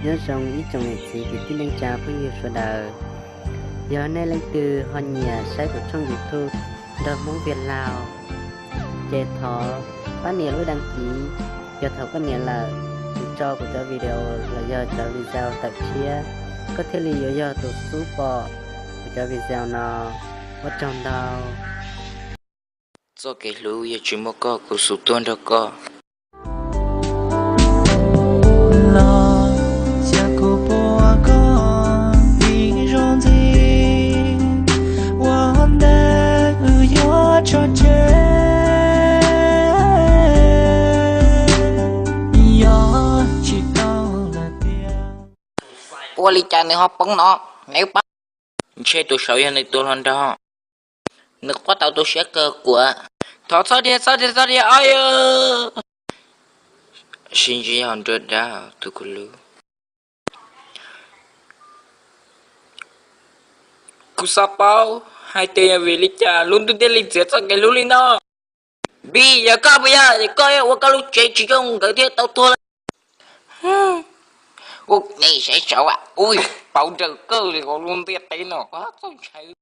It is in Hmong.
Nyob zoo ib tsoom niam txiv kwv tij neej tsa phooj ywg sawv daws. Yog nej leej twg ho nyiam saib kuv tshooj YouTube nrog Hmoob Viaj Laug, ces thov pab nias lub đăng ký. Yog thaum koj nias lawm, kuv tso kuv cov video los yog cov video tawm tshiab, koj thiaj li yuav yog tus xub pom kuv cov video no. Ua tsaug ntau. Txoj kev hlub yog tsis muaj koj kuv xub tuag nrog koj. Los cia kuv puag koj ib zaug ntxiv, ua ntej wb yuav tso tseg. Yog tsis tau lawm tiag. Ua li cas nws ho poob no? Nws pab, ntshe tus saud yog nws tus hluas nraug. Nws quaj tau tu siab kawg kuv. Thov txhob dhia, txhob dhia, txhob dhia os. Sib ntsib ho nruab dab tus kuv hlub. Kuv xav paub hais tias yog vim li cas lub ntuj thiaj li txiav txoj kev hlub li no. Vim yog koj puas yog, koj ua koj lub tsev tsis zoo nkawd thiaj tau tuag lawm. Ua nej saib saud, ua paub nrawm kawg li lub ntiaj teb no, txaus ntshai.